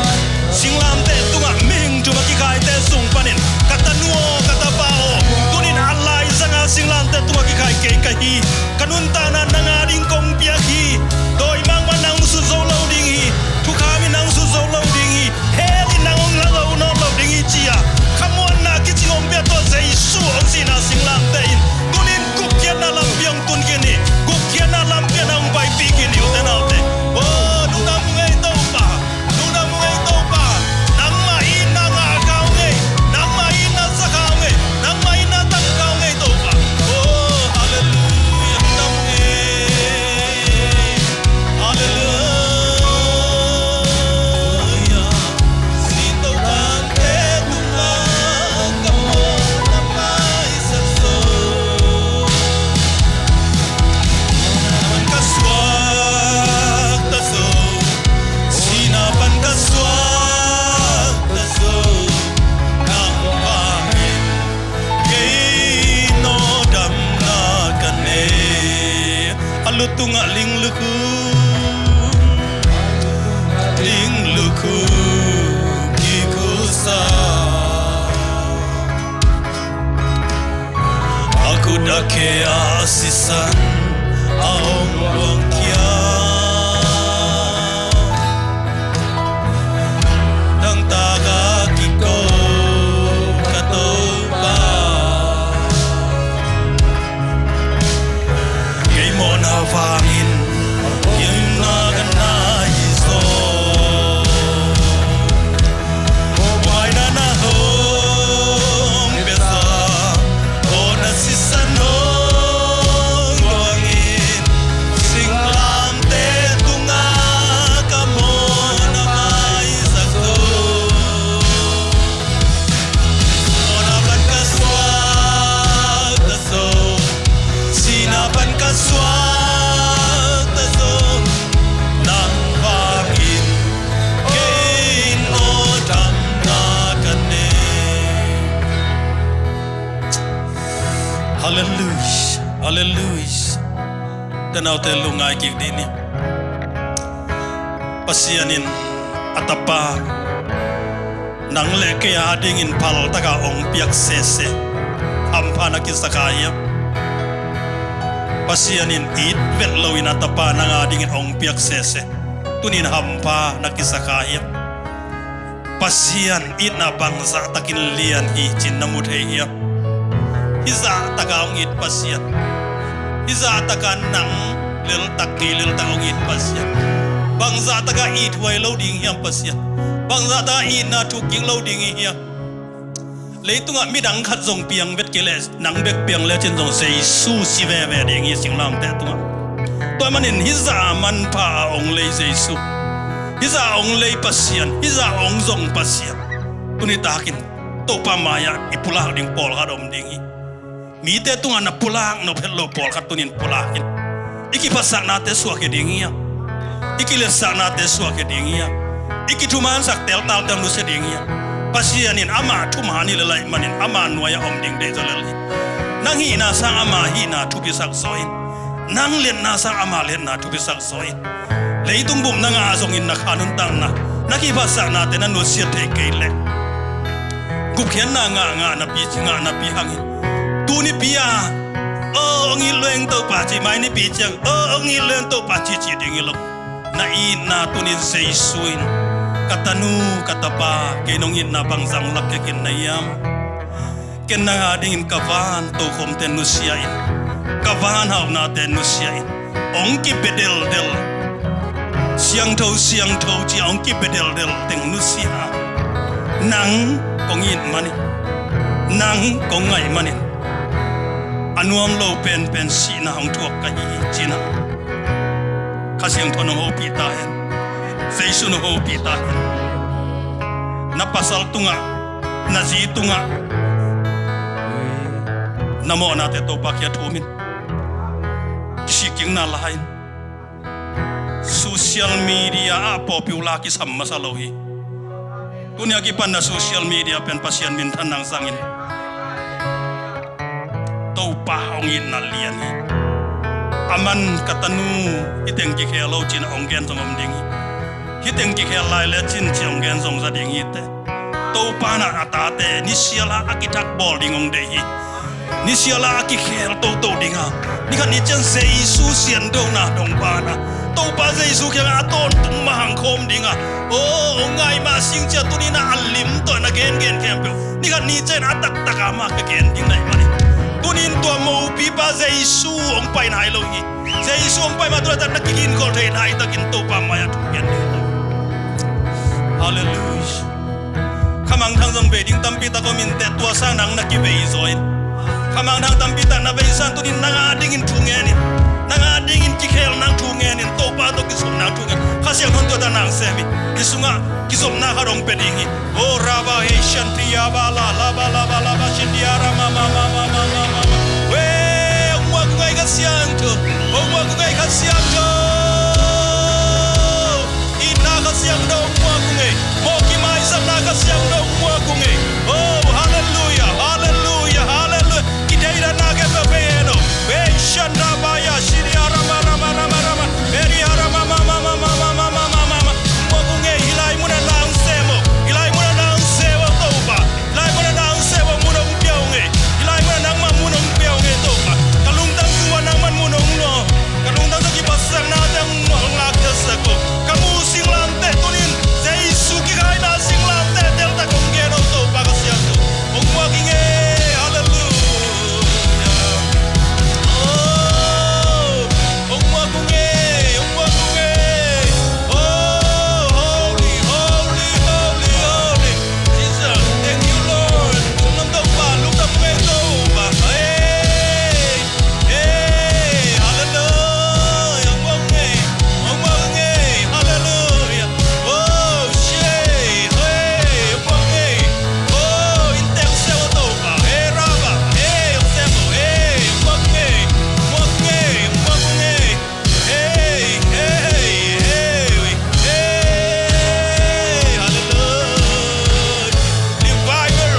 Singlamteh tungah mihing thum a kikhaite sung panin ka tanu aw, ka tapa aw, tuni-in a laizang a singlamteh tungah kikhai kei ka hi. Ka nuntakna nang a ding kong piak hi. Dawi mangmang nang sut zo lo ding hi. Thukham in nang sut zo lo ding hi. Hell in nang hong la zo nawn lo ding hi ci-a ka muanna kicing hong pia tua Jesu hong sihna singlamteh in tuni-in gupkhiatna lampi hong tun khin hi. Gupkhiatna lampi ah na hong paipih khin hi ute naute. Aw lungdam ung ei Topa. Lungdam ung ei Topa. Nangmah itna ngah kha ung ei. Nangmah itna za kha ung ei. Nangmah itna tang kha ung ei Topa. Aw halleluiah. Lungdam ung ei. Halleluiah. Singlamteh tungah ka mawhna maisak zo. Mawhna pan ka suakta zo, sihna pan ka suakta zo, nang bangin kei tawh damna ka nei. A lu tungah ling lukhu, ling lukhu kikhusa. A khut a khe a sisan a hong luangkhia. Dangtak a kiko ka Topa. Kei mawhna vangin gimna ka na hi zaw. Mawhmaina na hong pia zaw. Aw na sisan hong luangin singlamteh tungah ka mawhna maisak zaw. Mawhna pan ka suakta zo, sihna pan ka suakta zo, nang bangin kei tawh damna ka nei. Halleluiah, halleluiah. Ute naute lungngai kik dih ni. Pasian in a tapa nang le kei a dingin phaltak a hong piak sese hampha na kisa kha hiam? Pasian in it vet loin a tapa nang a dingin hong piak sese tuni-in hampha na kisa kha hiam? Pasian itna bangzah takin lian hi ci-in na mu thei hiam? Hih zahtak a hong it Pasian, hih zahtak a nang leltak kei leltak hong it Pasian, bangzah tak a ithuai lo ding hiam Pasian? Bangzah tak a itna thuk kik lo ding hi hiam? Leitungah midang khat zong piang vet kei leh, nang bek piang lecin zong Jesu si veve ding hi singlamteh tungah. Tua ahih manin hih zah a manpha a hong lei Jesu, hih zah a hong lei Pasian, hih zah a hong zong Pasian, tuni takin Topa mai-ah i pulak ding pawlkhat om ding hi. Mite tungah na pulak nop het lo pawlkhat tuni-in pulak in. I kiphasaknate suahkhia ding hi a, i kiletsaknate suahkhia ding hi a, i kithumansak teltalte hong nusia ding hi a. Pasian in amah thuman hi lel ahih manin ama nuai-ah om ding deih zaw lel hi. Nang hihna sang ama hihna thupisak zaw in. Nang liatna sang ama liatna thupisak zaw in. Leitung bup na ngah zongin na kha nuntakna, na kiphatsaknate na nutsiat thei kei leh, gupkhiatna ngah, ngah napi, ngah napi hangin, tuni pi-a, "O, hong it leng Topa," ci, mai nipi ciang, "O, hong it leng Topa," ci, ci ding hi lo. Na itna tunin Jesu in, "Ka tanu, ka tapa, kei nong itna bang zang lak kei khin na hiam? Ken nang a dingin ka van tokhomte nusia in, ka van haunate nusia in, hong kibedeldel, siangtho, siangtho ci-a hong kibedeldel teng nusia. Nang kong it manin, nang kong ngaih manin, a nuam lo penpen sihna hong thuak ka hi hi," ci-in ah, Kha Siangtho in hong hopih ta hen. Jesu in hong hopih ta hen. Na pasal tungah, na zi tungah, na mawhnate Topa kiang thum in. Kisik kikna la-in, social media ah popular kisam masa lo hi. Tuni a kipan na social media pen Pasian minthanna hong zang in. Topa hong itna lian hi. Aman, "Ka tanu, hih teng kikhel lo," ci-in hong gen zong om ding hi. "Hih teng kikhel lai le cin," ci-in hong gen zong za ding hi teh. Topa in a tate nisial a kithak bawl ding hong deih hi. Nisial a kikhel toto ding a, ni khat ni ciang Jesu siangthona dong pan a, Topa Jesu kiangah a tawntung mah hang khawm ding a. O, hong ngai mah sing cia, tuni-in a lim tawh na gengen khempeuh, ni khat ni ciang a taktak a mah ka gen ding na hih manin, tuni-in tua mopipa Jesu hong pai nai lo hi. Jesu hong pai mah tu laitak na kiginkhol thei laitakin Topa mai-ah thugen ding hi. Halleluiah. Khamangthang zong bei ding tampi tak om inteh, tua sang nang na kibei zaw in. Khamangthang tampi tak na bei sang, tuni-in nang a dingin thu ngen in. Nang a dingin kikhel nang thu ngen in. Topa tawh kizopna thu ngen. Kha Siangtho in tua dan nang sem hi. Hih sungah kizopna khat hong pia ding hi. O raba he shanti ya ba la la ba la ba la ba shindia ra ma ma ma. We, hong muak kung ei Kha Siangtho. Hong muak kung ei Kha Siangtho. Itna Kha Siangtho hong muak kung ei. Mawh kimaisakna Kha Siangtho hong muak kung ei. Oh, halleluiah, halleluiah, halleluiah. Kideidahna khempeuh pia hen aw. Hey, shanda ba ya, shidi arama, rama, rama, rama. Eri arama, ma, ma, ma. Hong muak kung ei, hih lai munah nang sem aw. Hih lai munah nang sem aw Topa. Hih lai munah nang sem aw, mun hong pia ung ei. Hih lai munah nangmah mun hong pia ung ei Topa. Ka lungtang sung ah nangmah mun hong luang. Ka lungtang sung kiphatsaknate hong ngah, hong lakkhiatsak aw. Ka mu singlamteh tuni-in Jesu kikhaina singlamteh deltak hong gen aw Topa Kha Siangtho. Hong muak ing ei. Halleluiah. Oh. Hong muak ung ei, hong muak ung ei. Oh, holy, holy, holy, holy. Jesus, thank you, Lord. Lungdam Topa, lungdam ung ei Topa. Hey, hey, hallelujah. Hong muak ung ei, hong muak ung ei. Hallelujah. Oh, shey, hey, hong muak ung ei. Oh, inntek sem aw Topa. Hey, Rabba. Hey, hong sem aw. Hey, hong muak ung ei, hong muak ung ei, hong muak ung ei. Hey, hey, hey, hey, hallelujah. Revival,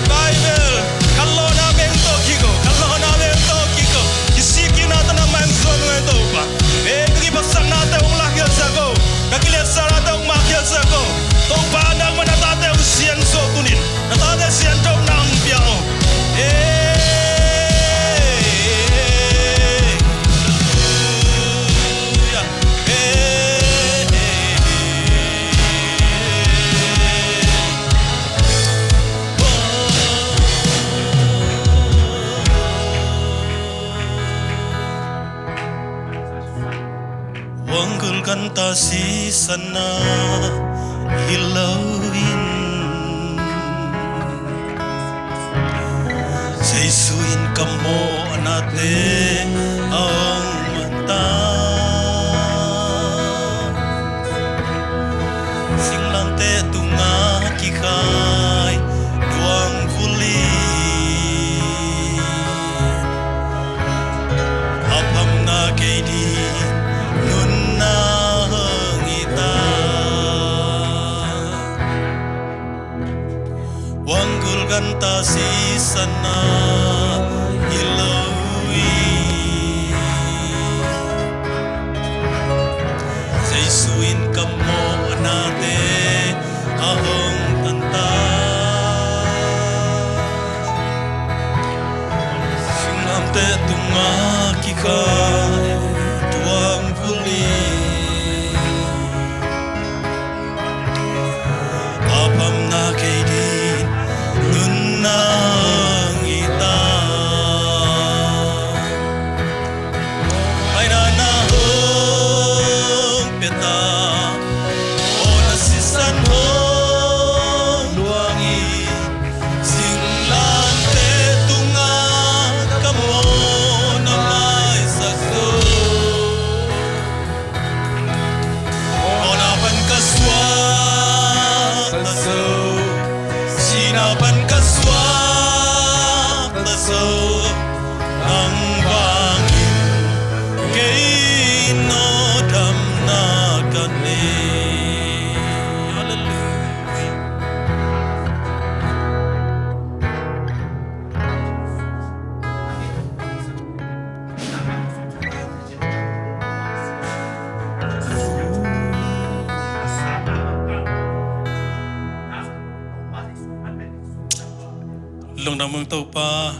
revival. Khanlawhna beng tawh kiko, khanlawhna beng tawh kiko. Kisikkikna tawh nangmah hong zuan ung ei Topa. Hey, ka kiphatsaknate hong lakkhiatsak aw. Ka kiletsaknate hong makkhiatsak aw. Topa nangmah na tate hong siangsawn tuni-in. Na tate siangthona hong pia aw. Hey, hey, hey, hey. Wanggul ganta sisanna hi loin Jesu in ka mawhnate a hong man ta. Singlamteh tungah kikhai duang vuli a phamna kei ding nunna hong hi ta. Wanggul ganta sisanna hi loin in ka mawhnate a hong tantan. Singlamteh tungah kikhai tuang vuli, a pamna kei ding nunna ngita. Aina na hong pia ta, aw na sisan hong luang hi. Singlamteh tungah ka mawhna maisak zo. Mawhna pan ka suakta zo, sihna pan ka suakta zo, nang vangin kei in aw damna ka nei. Halleluiah. Lungdam ung Topa,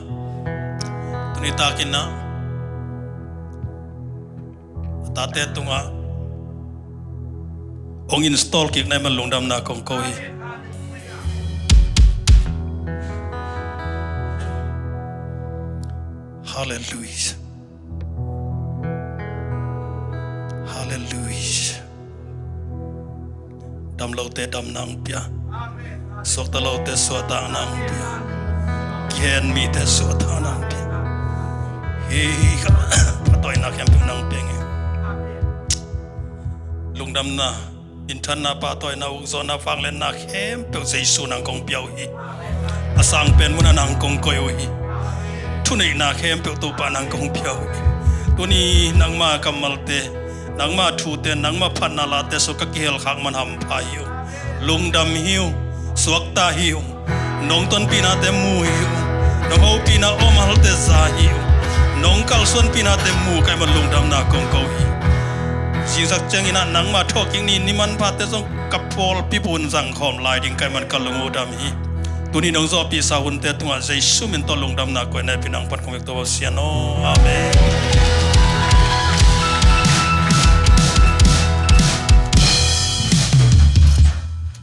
tuni takin ah a tate tungah hong install kik na hih man lungdamna kong ko hi. Halleluiah. Halleluiah. Damlote damna hong pia, suaktalote suahtakna hong pia, kihen mite suahtakna hong pia. Hih kha phatawina khempeuh nang pia ing. Lungdamna, minthanna, pahtawina, ukzawhna, vangliatna khempeuh Jesu nang kong pia uh hi. A sang pen munah nang kong koih uh hi. Thuneihna khempeuh Topa nang kong pia uh hi. Tuni nangma kammalte, nangma thute, nangma phatna late sungah ka kihel khak man hampha hi uh. Lungdam hi uh. Suakta hi uh. Nong tonpihnate mu hi uh. Nong hopihna awmhalte za hi uh. Nong kalsuanpihnate mu ka hih man lungdamna kong ko hi. Zingsak ciangin ah nangma thawhkik ni, ni manphate zong ka pawlpi bup un zangkhawm lai ding ka hih man ka lung uh dam hi. Tuni nong zawhpihsa hunte tungah Jesu min tawh lungdamna koih na hi. Pi nang pan kong vek tawh a sian aw. Amen.